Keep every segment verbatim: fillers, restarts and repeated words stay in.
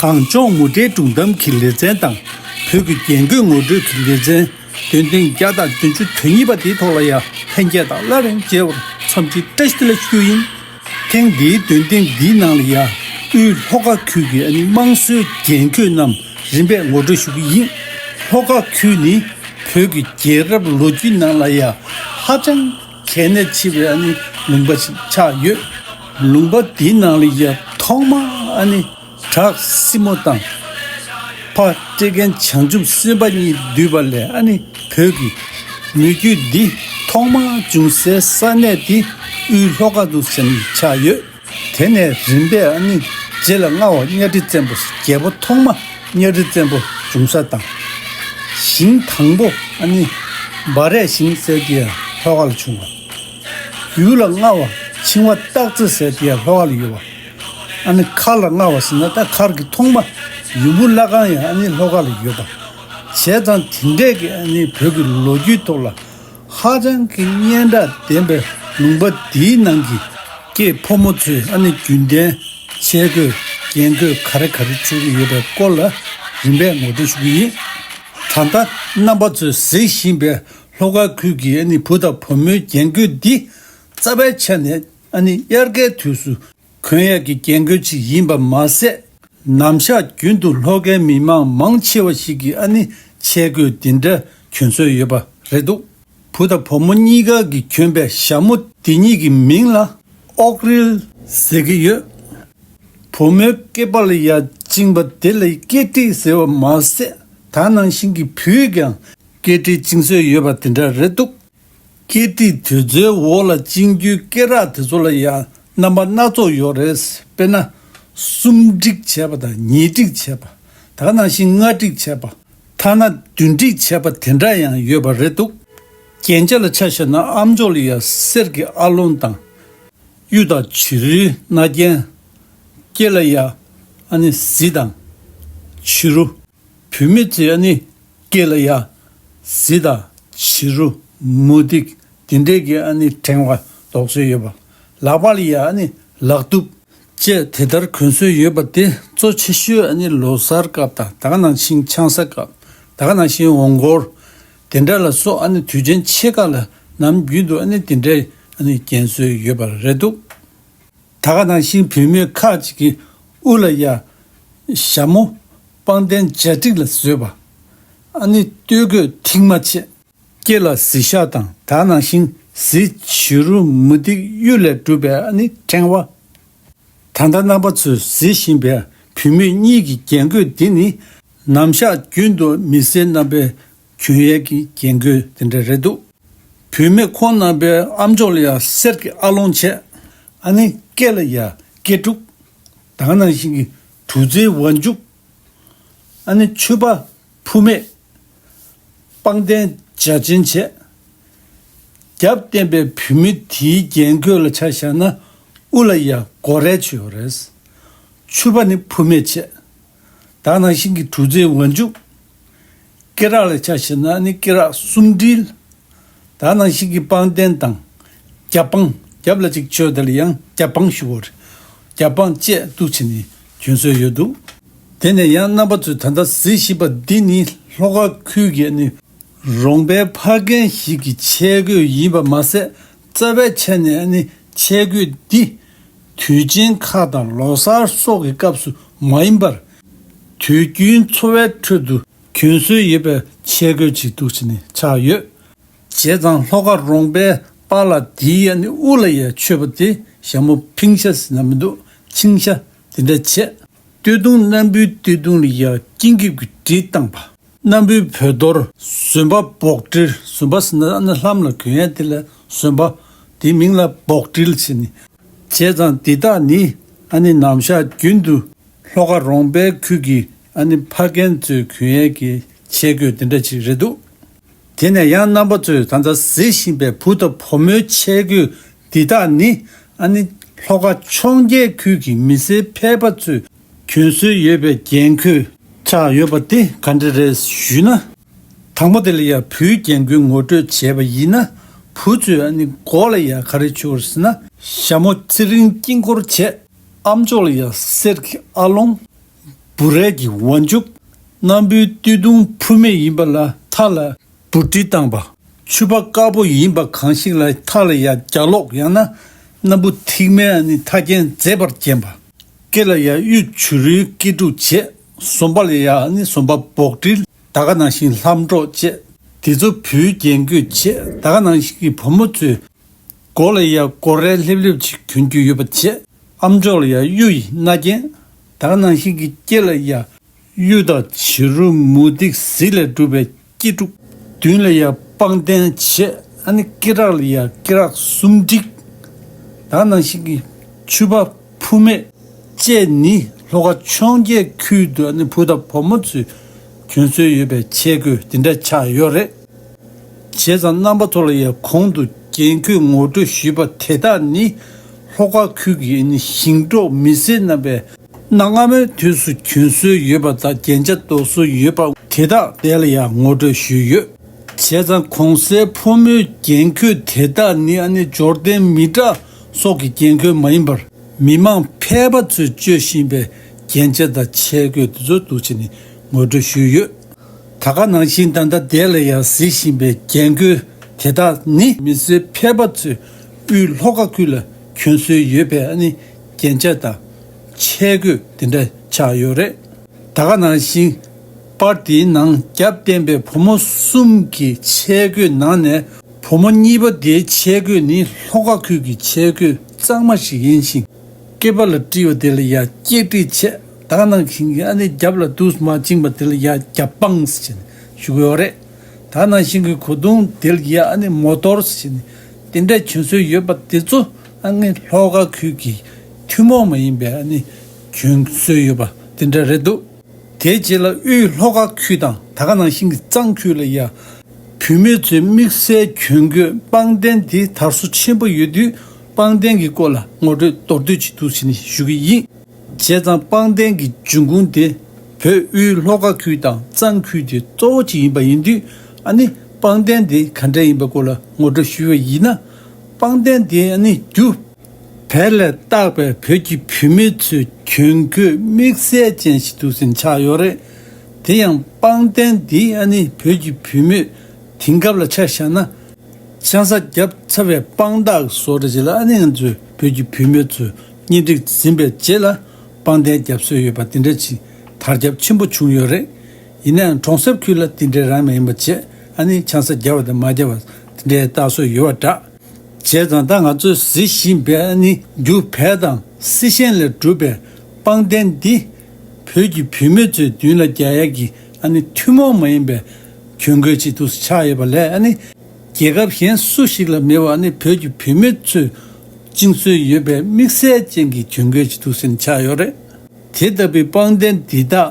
གངས་ལྗོངས་ངོ་སྤྲོད་སྒྲུང་གཏམ་གྱི་ལེ་ཚན་དང་། བོད་ཀྱི་རྒྱན་གོས་ངོ་སྤྲོད་ཀྱི་ལེ་ཚན། འདོན་ཐེངས་བརྒྱ་དང་བདུན་ཅུ་དོན་གཉིས་པ་དེའི་ཐོག་ལ་ཡང་ལྷན་རྒྱས་དང་སླར་ཡང་མཇལ་བར་འཚམས་འདྲི་བཀྲ་ཤིས་བདེ་ལེགས་ཞུ་རྒྱུ་ཡིན། ཐེངས་འདིའི་འདོན་ཐེངས་འདིའི་ནང་ལ་ཡང་དབུས་ལྷོ་ཁ་ཁུལ་གྱི་ཨ་ནི་དམངས་སྲོལ་རྒྱན་གོས་རྣམས་རིམ་པས་ངོ་སྤྲོད་ཞུ་གི་ཡིན། ལྷོ་ཁ་ཁུལ་ནི་བོད་ཀྱི་རྒྱལ་རབས་ལོ་རྒྱུས་ནང་ལ་ཡང་ཧ་ཅང་གལ་གནད་ཆེ་བའི་ཨ་ནི་ལུང་པ་ཞིག་ཆགས་ཡོད། ལུང་པ་འདིའི་ནང་ལ་ཡང་ཐོག་མ་ཨ་ནི་བྲག་སྲིན་མོ་དང་། ཕ་སྤྲེལ་རྒན་བྱང་ཆུབ་སེམས་དཔའ་གཉིས་འདུས་པ་ལས་ཨ་ནི་བོད་ཀྱི་མི་རྒྱུད་འདི་ཐོག་མར་བྱུང་སའི་ས་གནས་འདི་དབུས་ལྷོ་ཁ་འདུག་ཟེར་ནས་ཆགས་ཡོད། དེ་ནས་རིམ་པས་ཨ་ནི་རྗེ་ལ་མངའ་བ་གཉའ་ཁྲི་བཙན་པོ། རྒྱལ་པོ་ཐོག་མ་གཉའ་ཁྲི་བཙན་པོ་བྱུང་ས་དང་། ཞིང་དང་པོ་ཨ་ནི་སྦ་རས་ཞིང་ཟེར་དེ་ཡང་ལྷོ་ཁ་ལ་བྱུང་བ། ཡུལ་ལ་མངའ་བ་ཆིང་བ་སྟག་རྩེ་ཟེར་དེ་ཡང་ལྷོ་ཁ་ལ་ཡོད་པ། ཨ་ནི་མཁར་ལ་མངའ་བ་ཟེར་ན་ད་མཁར་གྱི་ཐོག་མ་ཡུམ་བུ་བླ་སྒང་ཡང་ཨ་ནི་ལྷོ་ཁ་ལ་ཡོད་པ། བྱས་ཙང་དེ་འདྲས་ཀྱི་ཨ་ནི་བོད་ཀྱི་ལོ་རྒྱུས་ཐོག་ལ་ཧ་ཅང་གི་སྙན་གྲགས་ལྡན་པའི་ལུང་པ་འདིའི་ནང་གི་སྐྱེས་ཕོ་མོ་ཚོས་ཨ་ནི་རྒྱུན་ལྡན་ཆས་གོས་རྒྱན་གོས་ག་རེ་ག་རེ་མཆོད་ཀྱི་ཡོད་པའི་སྐོར་ལ་རིམ་པས་ངོ་སྤྲོད་ཞུ་གི་ཡིན། ད་ལྟ་རྣམ་པ་ཚོས་གཟིགས་བཞིན་པའི་ལྷོ་ཁ་ཁུལ་གྱི་ཨ་ནི་བུ་དང་བུ་མོའི་རྒྱན་གོས་འདི་རྩ་བའི་ཆ་ནས་ཨ་ནི་དབྱར་ཁའི་དུས་སུ་གོན་ཡག་གི་རྒྱན་གོས་ཅིག་ཡིན་པ་མ་ཟད། ནམ་ཞག་རྒྱུན་དུ་ལྷོ་ཁའི་མི་མང་མང་ཆེ་བ་ཞིག་གིས་ཨ་ནི་ཆས་གོས་འདི་འདྲ་གྱོན་སྲོལ་ཡོད་པ་རེད་འདུག་བུ་དང་བུ་མོ་གཉིས་ཀ་གིས་གྱོན་པའི་ཞྭ་མོ་འདི་གཉིས་ཀྱི་མིང་ལ་ཨོག་རིལ་ཟེར་གྱི་ཡོད། བུ་མོའི་སྐེད་པ་ལ་ཡ་བཅིངས་པ་དེ་ལ་སྐེ་དཀྲིས་ཟེར་བ་མ་ཟད། ད་ནང་བཞིན་གྱི་བུས་ཀྱང་སྐེ་དཀྲིས་བཅིངས་སྲོལ་ཡོད་པ་དེ་འདྲ་རེད་འདུག་སྐེ་དཀྲིས་དེ་ཚོའི་འོག་ལ་བཅིངས་རྒྱུའི་སྐེ་རགས་དེ་ཚོ་ལ་ཡང་རྣམ་པ་སྣ་ཚོགས་ཡོད་རེད། དཔེར་ན། གསུམ་དཀྲིས་བྱས་པ་དང་ཉིས་དཀྲིས་བྱས་པ། ད་ག་ནང་བཞིན་ལྔ་དཀྲིས་བྱས་པ། ཐ་ན་བདུན་དཀྲིས་བྱས་པ་དེ་འདྲ་ཡང་ཡོད་པ་རེད་འདུག་རྒྱན་ཆ་ལ་ཆ་བཞག་ན་ཨ་མཆོག་ལ་ཡང་གསེར་གྱི་ཨ་ལོང་དང་། གཡུ་དང་བྱུ་རུའི་རྣ་རྒྱན། སྐེ་ལ་ཡང་ཨ་ནི་གཟི་དང་། བྱུ་རུ། བུད་མེད་ཚོས་ཨ་ནི་སྐེ་ལ་ཡ་གཟི་དང་བྱུ་རུ། མུ་ཏིག་དེ་འདྲས་ཀྱི་ཨ་ནི་ཕྲེང་བ་འདོགས་སྲོལ་ཡོད་པ། ལག་པ་ལ་ཡ་ཨ་ནི་ལག་གདུབ་བཅས་དེ་ལྟར་གོན་སྲོལ་ཡོད་པ་དེ་གཙོ་ཆེ་ཤོས་ཨ་ནི་ལོ་གསར་སྐབས་དང་། ད་ག་ནང་བཞིན་ཆང་ས་སྐབས། ད་ག་ནང་བཞིན་འོང་སྐོར། དེ་འདྲ་ལ་སོགས་ཨ་ནི་དུས་ཆེན་ཆེ་ཁག་ལ་ནམ་རྒྱུན་དུ་ཨ་ནི་དེ་འདྲས་ཨ་ནི་གྱོན་སྲོལ་ཡོད་པ་རེད་འདུག་ད་ག་ནང་བཞིན་བུད་མེད་ཁག་ཅིག་གིས་དབུ་ལ་ཡ་ཞྭ་མོ་པང་གདན་བརྒྱད་ཁྲི་ལ་བཟོས་པ། ཨ་ནི་སྟོད་གོས་མཐིང་དམར་བྱས། སྐེ་ལ་གཟི་ཞྭ་དང་ད་ག་ནང་བཞིན་གཟི་བྱུ་རུ་མུ་ཏིག་གཡུ་ལས་གྲུབ་པའི་ཨ་ནི་ཕྲེང་བ། ད་ལྟ་རྣམ་པ་ཚོས་གཟིགས་བཞིན་པའི་བུད་མེད་གཉིས་ཀྱི་རྒྱན་གོས་འདི་ནི་ནམ་ཞག་རྒྱུན་དུ་མི་སེར་རྣམ་པས་གྱོན་ཡས་ཀྱི་རྒྱན་གོས་དེ་འདྲ་རེད་འདུག་བུད་མེད་ཁོང་རྣམ་པའི་ཨ་མཆོག་ལ་ཡང་གསེར་གྱི་ཨ་ལོང་བྱས། ཨ་ནི་སྐེ་ལ་ཡང་སྐེ་དཀྲུག་ད་ག་ནང་བཞིན་གྱི་བྲུ་རྩེའི་བ་མཇུག་ཨ་ནི་མཆུ་པ་ཕུབ་མེད། པང་གདན་འཇའ་ཆེན་བྱས། རྒྱབ་བསྟན་པའི་བུད་མེད་དེའི་རྒྱན་གོས་ལ་ཆ་བཞག་ན་དབུ་ལ་ཡང་མགོ་རལ་ཅིག་ཡོད་རེད། མཆུ་པ་ནི་ཕུབ་མེད་བྱས། ད་ག་ནང་བཞིན་གྱི་བྲུ་རྩེའི་བ་མཇུག་སྐེ་རགས་ལ་ཆ་བཞག་ན་ནི་སྐེ་རགས་གསུམ་དཀྲིས། ད་ག་ནང་བཞིན་གྱི་པང་གདན་དང་། རྒྱབ་པང་རྒྱབ་ལ་ཅིག་ཕྱོགས་དེ་ལ་ཡང་རྒྱབ་པང་ཞུ་བར། རྒྱབ་པང་བཅས་འདུག་བྱས་ནས་གྱོན་སྲོལ་ཡོད་འདུག་དེ་ནས་ཡང་རྣམ་པ་ཚོས་ད་ལྟ་གཟིགས་བཞིན་པ་འདི་ནི་ལྷོ་ཁ་ཁུལ་གྱི་ནི་རོང་པའི་ཕ་རྒན་ཞིག་གི་ཆས་གོས་ཡིན་པ་མ་ཟད། རྩ་བའི་ཆ་ནས་ནི་ཆས་གོས་འདི་དུས་ཆེན་ཁག་དང་ལོ་གསར་སོགས་ཀྱི་སྐབས་སུ་མ་ཡིན་པར། དུས་རྒྱུན་འཚོ་བའི་ཁྲོད་དུ་གྱོན་སྲོལ་ཡོད་པའི་ཆས་གོས་ཅིག་འདུག་བྱས་ནས་ཆགས་ཡོད། བྱས་ཙང་ལྷོ་ཁ་རོང་པའི་པཱ་ལགས་དེའི་ཨ་ནི་དབུ་ལ་ཡ་མཆོད་པ་དེ་ཞྭ་མོ་ཕིང་ཤ་ཟེར་ན་མི་འདུག་ཕིང་ཤ་དེ་འདྲ་བྱས། སྟོད་ཐུང་སྣམ་བུའི་སྟོད་ཐུང་ལ་ཡ་སྐྱིན་འགེབས་ཀྱི་བྲིས་བཏང་པ། སྣམ་བུའི་བོད་རྡོར་ཟོན་པ་བོག་དྲིལ། ཟོན་པ་ཟེར་ན་ཨ་ནི་ལྷམ་ལ་གྱོན་ཡས་དེ་ལ་ཟོན་པ། དེའི་མིང་ལ་བོག་དྲིལ་ཟེར་ནི། བྱས་ཙང་འདི་དག་ནི་ཨ་ནི་ནམ་ཞག་རྒྱུན་དུ་ལྷོ་ཁ་རོང་པའི་ཁུལ་གྱི་ཨ་ནི་ཕ་རྒན་ཚོས་གྱོན་ཡས་ཀྱི་ཆས་གོས་དེ་འདྲ་ཅིག་རེད་འདུག་དེ་ནས་ཡང་རྣམ་པ་ཚོས་ད་ལྟ་གཟིགས་བཞིན་པའི་བུ་དང་བུ་མོའི་ཆས་གོས་འདི་དག་ནི་ཨ་ནི་ལྷོ་ཁ་འཕྱོངས་རྒྱས་ཁུལ་གྱི་མི་སེར་ཕལ་པ་ཚོས་གྱོན་སྲོལ་ཡོད་པའི་རྒྱན་གོས་ཆགས་ཡོད་པ་དེ་ག་འདྲ་རེད་ཞུས་ན། དང་པོ་དེ་ལ་ཡང་བུའི་རྒྱན་གོས་ངོ་སྤྲོད་བྱས་པ་ཡིན་ན། བུ་ཚོས་ཨ་ནི་མགོ་ལ་ཡང་ག་རེ་མཆོད་ཟེར་ན་ཞྭ་མོ་ཚེ་རིང་དཀྱིལ་འཁོར་བྱས། ཨ་མཆོག་ལ་ཡང་གསེར་གྱི་ཨ་ལོང་། འབུ་རས་ཀྱི་བ་མཇུག། སྣམ་བུའི་སྟོད་ཐུང་འཕུར་མེད་ཡིན་པ་ལ་མཐའ་ལ་འབུར་དྲིལ་བཏང་བ། ཕྱུ་པ་དཀར་པོ་ཡིན་པ་གང་ཞིག་ལ་མཐའ་ལ་ཡ་རྒྱ་ལོག་ཡང་ན་སྣམ་བུ་ཐིག་མའི་ཨ་ནི་མཐའ་རྒྱན་མཛེས་པར་བརྒྱན་པ། སྐེ་ལ་ཡ་གཡུ་བྱུ་རུའི་སྐེ་འབྲུ་བྱས། ཟོམ་པ་ལ་ཡ་ཨ་ནི་ཟོམ་པ་འབོག་དྲིལ་ད་ག་ནང་བཞིན་ལྷམ་སྒྲོག་བཅས། དེ་ཚོ་བུའི་རྒྱན་གོས་བྱས། ད་ག་ནང་བཞིན་གྱི་བུ་མོ་ཚོས་མགོ་ལ་ཡ་མགོ་རས་ལྷེབ་ལྷེབ་ཅིག་གྱོན་རྒྱུ་ཡོད་པ་བྱས། ཨམ་ཅོག་ལ་ཡ་གཡུ་ཡི་སྣ་རྒྱན། ད་ག་ནང་བཞིན་གྱི་སྐེ་ལ་ཡ་གཡུ་དང་བྱུ་རུ་མུ་ཏིག་གཟི་ལས་གྲུབ་པའི་སྐེ་དཀྲུག་མདུན་ལ་ཡ་པང་གདན་བྱས། ཨ་ནི་སྐེ་རགས་ལ་ཡ་སྐེ་རགས་གསུམ་བསྒྲིགས། ད་ག་ནང་བཞིན་གྱི་ཕྱུ་པ་འཕུར་མེད་བཅས་ནི་ལྷོ་ཁ་འཕྱོངས་རྒྱས་ཁུལ་དུ་ཨ་ནི་བུ་དང་བུ་མོ་ཚོས་གྱོན་སྲོལ་ཡོད་པའི་ཆས་གོས་དེ་འདྲ་ཆགས་ཡོད་རེད། བྱས་ཙང་རྣམ་པ་ཚོ་ལ་ཡང་གོང་དུ་རྒྱན་གོས་ངོ་སྤྲོད་ཞུས་པ་དེ་དག་ནི་ལྷོ་ཁ་ཁུལ་གྱི་ནི་ཞིང་འབྲོག་མི་སེར་རྣམ་པས་གནའ་སྔ་མོའི་དུས་སུ་གྱོན་སྲོལ་ཡོད་པ་དང་རྒྱན་ཆ་འདོགས་སྲོལ་ཡོད་པ་དེ་དག་དེ་ལ་ཡང་ངོ་སྤྲོད་ཞུས་ཡོད། བྱས་ཙང་གོང་གསལ་ཕོ་མོའི་རྒྱན་གོས་དེ་དག་ནི་ཨ་ནི་འབྱོར་ལྡན་མི་དྲག་སོགས་ཀྱི་རྒྱན་གོས་མ་ཡིན་པར་མི་མང་ཕལ་པ་ཚོས་སྤྱོད་བཞིན་པའི་རྒྱན་ཆ་དང་ཆས་གོས་དེ་ཚོ་འདུག་བྱས་ནས་ངོ་སྤྲོད་ཞུས་ཡོད། ད་ག་ནང་བཞིན་ད་ལྟ་དེ་ལ་ཡང་གཟིགས་བཞིན་པའི་རྒྱན་གོས་དེ་དག་ནི་མི་སེར་ཕལ་པ་ཚོས་དབུས་ལྷོ་ཁ་ཁུལ་ལ་གྱོན་སྲོལ་ཡོད་པའི་ཨ་ནི་རྒྱན་ཆ་དང་ཆས་གོས་དེ་འདྲ་ཆགས་ཡོད་རེད། ད་ག་ནང་བཞིན་པར་དེའི་ནང་རྒྱབ་བསྟན་པའི་བུ་མོ་གསུམ་གྱི་ཆས་གོས་ནང་ནས་བུ་མོ་གཉིས་པ་དེའི་ཆས་གོས་ནི་ལྷོ་ཁ་ཁུལ་གྱི་ཆས་གོས་གཙང་མ་ཞིག་ཡིན་ཞིང་། སྐེད་པ་ལ་དཀྲིས་པ་དེ་ལ་ཡ་སྐེ་དཀྲིས་བྱས། ད་ག་ནང་བཞིན་གྱི་ཨ་ནི་རྒྱབ་ལ་དུས་མ་བཅིངས་པ་དེ་ལ་ཡ་རྒྱབ་པང་ཟེར་བྱས་ནས་ཞུ་གི་ཡོད་རེད། ད་ག་ནང་བཞིན་གྱི་གོས་ཐུང་དེ་ལ་ཡ་ཨ་ནི་མོ་ཏོར་ཟེར་བྱས་ནས་དེ་འདྲ་གྱོན་སྲོལ་ཡོད་པ་དེ་ཚོ་ཨ་ནི་ལྷོ་ཁ་ཁུལ་གྱི་ཐུན་མོང་མ་ཡིན་པའི་ཨ་ནི་གྱོན་སྲོལ་ཡོད་པ་དེ་འདྲ་རེད་འདུག་དེའི་རྗེས་ལ་དབུས་ལྷོ་ཁ་ཁུལ་དང་ད་ག་ནང་བཞིན་གྱི་གཙང་ཁུལ་ལ་ཡ། བུད་མེད་ཚོའི་དམིགས་བསལ་གྱོན་གོས་པང་གདན་འདི་དར་སོ་ཆེན་པོ་ཡོད་དུས་པང་གདན་གྱི་སྐོར་ལ་ངོ་སྤྲོད་མདོར་བསྡུས་ཅིག་འདུག་ཟེར་ནས་ཞུ་གི་ཡིན། བྱས་ཙང་པང་གདན་གྱི་འབྱུང་ཁུངས་དེ་བོད་དབུས་ལྷོ་ཁ་ཁུལ་དང་གཙང་ཁུལ་དེ་གཙོ་བོ་ཅིག་ཡིན་པ་ཡིན་དུས་ཨ་ནི་པང་གདན་དེ་ག་འདྲ་ཡིན་པའི་སྐོར་ལ་ངོ་སྤྲོད་ཞུས་པ་ཡིན་ན། པང་གདན་དེ་ཨ་ནི་རྒྱུ་བལ་ལས་བཏགས་པའི་བོད་ཀྱི་བུད་མེད་ཚོའི་གྱོན་གོས་དམིགས་བསལ་ཅན་ཞིག་འདུག་ཟེར་ཆགས་ཡོད་རེད། དེ་ཡང་པང་གདན་འདི་ཨ་ནི་བོད་ཀྱི་བུད་མེད་དེང་སྐབས་ལ་ཆ་བཞག་ན། ཆང་ས་བརྒྱབ་ཚར་བའི་པང་རྟགས་བཟོ་འདྲ་ཅིག་ལ་ཨ་ནི་ང་ཚོའི་བོད་ཀྱི་བུད་མེད་ཚོས་གཉེན་སྒྲིག་ཟིན་པའི་རྗེས་ལ་པང་གདན་བརྒྱབ་སྲོལ་ཡོད་པ་དེ་འདྲ་ཅིག་དར་ཁྱབ་ཆེན་པོ་བྱུང་ཡོད་རེད། ཡིན་ནའང་གྲོང་གསེབ་ཁུལ་ལ་དེ་འདྲ་རང་མ་ཡིན་པ་བྱས་ཨ་ནི་ཆང་ས་བརྒྱབ་པ་དང་མ་བརྒྱབ་པ་དེ་འདྲའི་རྟགས་སྲོལ་ཡོད་པ་འདྲ། བྱས་ཙང་ད་ང་ཚོས་གཟིགས་བཞིན་པའི་ཨ་ནི་རྒྱུ་བལ་དང་སི་ཤན་ལས་གྲུབ་པའི་པང་གདན་འདི་བོད་ཀྱི་བུད་མེད་ཚོའི་མདུན་ལ་རྒྱག་ཡག་གི་ཨ་ནི་ཐུན་མོང་མ་ཡིན་པའི་གྱོན་གོས་ཅིག་ཏུ་ཆགས་ཡོད་པ་ལས་ཨ་ནི་རྒྱལ་ཁབ་གཞན་སུ་ཞིག་ལ་མེད་པ་ཨ་ནི་བོད་ཀྱི་བུད་མེད་ཚོས་བཅིངས་སྲོལ་ཡོད་པའི་དམིགས་བསལ་ཅན་གྱི་གྱོན་གོས་ཅིག་ཏུ་ཆགས་ཡོད་རེད། དེ་ལྟ་བུའི་པང་གདན་འདི་དག་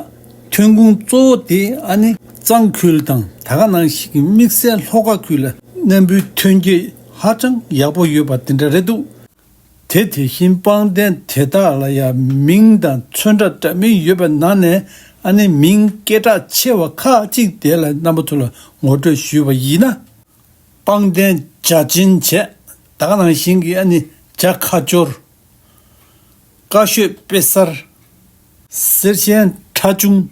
ཐོན་ཁུངས་གཙོ་བོ་དེ་ཨ་ནི་གཙང་ཁུལ་དང་ད་ག་ནང་བཞིན་གྱི་དམིགས་བསལ་ལྷོ་ཁ་ཁུལ་ལ་སྣམ་བུའི་ཐོན་སྐྱེད་ཧ་ཅང་ཡག་པོ་ཡོད་པ་དེ་འདྲ་རེད་འདུག་དེ་དེ་བཞིན་པང་གདན་དེ་དག་ལ་ཡང་མིང་དང་ཚོན་ཁྲ་འདྲ་མིན་ཡོད་པའི་ནང་ནས་ཨ་ནི་མིང་སྐད་གྲགས་ཆེ་བ་ཁག་ཅིག་དེ་ལ་རྣམ་པ་ཚོ་ལ་ངོ་སྤྲོད་ཞུས་པ་ཡིན་ན། པང་གདན་བྱ་ཆེན་བྱས། ད་ག་ནང་བཞིན་གྱི་ཨ་ནི་བྱ་ཁ་སྦྱོར། ཀ་ཤོད་དཔེ་གསར། གསེར་ཆེན་ཁྲ་ཆུང་།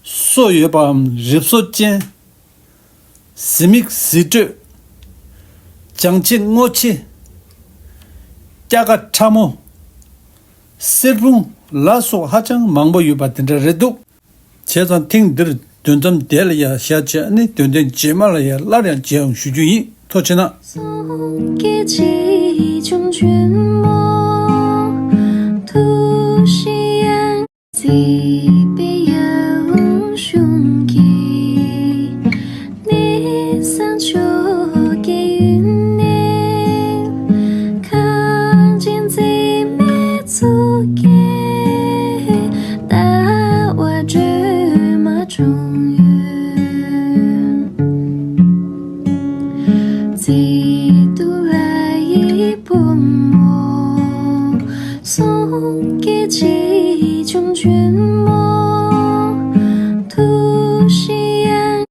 སོ་ཡོད་པའམ་རིབ་སོ་ཅན། གཟི་མིག་གཟི་སྤྲོས། ལྗང་ཕྱེ་སྔོ་ཕྱེ། སྐྱ་ཀ་ཁྲ་མོ། གསེར་བུང་ལ་སོགས་ཧ་ཅང་མང་པོ་ཡོད་པ་དེ་འདྲ་རེད་འདུག་བྱས་ཙང་ཐེངས་འདིར་འདོན་མཚམས་དེ་ལ་ཡང་བཞག་བྱས་ནས་འདོན་ཐེངས་རྗེས་མ་ལ་ཡང་སླར་ཡང་མཇལ་ཡོང་ཞུ་རྒྱུ་ཡིན། ཐུགས་རྗེ་གནང་། སངས་རྒྱས་ཆེ་ཆུང་ཆེན་མོ་ཐུགས་ཤེས་ཡང་། བརྩེ་བའི་ཡབ་ཡུམ་གཞུང་གི་གནས་བཟང་ཕྱོགས་ཀྱི་ཡུལ་ནས། གངས་ཅན་འཛིན་མའི་གཙུག་རྒྱན་ཟླ་བ་སྒྲོལ་མ་འཁྲུངས་ཡུལ། བརྩེ་དུང་བ་ཡི་བུ་མོ། སངས་རྒྱས་ཆེ་ཆུང་ཆེན་མོ་ཐུགས་ཤེས་ཡང་།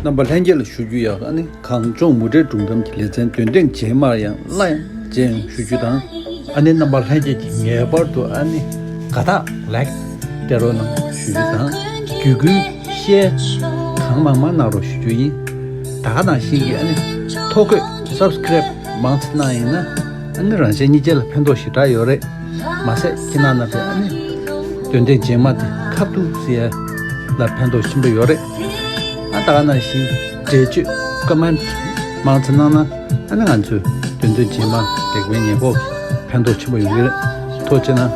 རྣམ་པ་ལྷན་རྒྱས་ལ་ཞུ་རྒྱུ་ཡག་ཨ་ནི་གངས་ལྗོངས་མུ་འབྲེལ་སྒྲུང་གཏམ་གྱི་ལེ་ཚན་འདོན་ཐེངས་རྗེས་མར་ཡང་སླར་ཡང་མཇལ་ཡོང་ཞུ་རྒྱུ་དང་། ཨ་ནི་རྣམ་པ་ལྷན་རྒྱས་ཀྱིས་ངེས་པར་དུ་ཨ་ནི་དགའ་རྟགས་ལའིཀ་སྟེར་རོགས་གནང་ཞུ་རྒྱུ་དང་། བརྒྱུད་སྐུལ་ཤེར་གང་མང་མང་གནང་རོགས་ཞུ་རྒྱུ་ཡིན། ད་ག་ནང་བཞིན་གྱི་ཨ་ནི་ཐོ་འགོད་སབ་སི་ཀེ་རེབ་མང་ཙམ་གནང་ཡིན་ན་ཨ་ནི་རང་གཞན་གཉིས་ཆ་ལ་ཕན་ཐོགས་ཞེ་དྲག་ཡོད་རེད། མ་ཟད་ཁྱེད་རྣམ་པའི་ཨ་ནི་འདོན་ཐེངས་རྗེས་མ་དེ་ཁ་ཐུག་ཟེར་ཡ་ལ་ཕན་ཐོགས་ཆེན་པོ་ཡོད་རེད། ཨ་ད་ག་ནང་བཞིན་འགྲེལ་བརྗོད་ཀོ་མེན་ཊི་མང་ཙམ་གནང་ན་ཨ་ནི་ང་ཚོས་འདོན་ཐེངས་རྗེས་མ་ལེགས་སྤེལ་ཉེས་འགོག་གི་ཕན་ཐོགས་ཆེན་པོ་ཡོང་གི་རེད། ཐུགས་རྗེ་གནང་།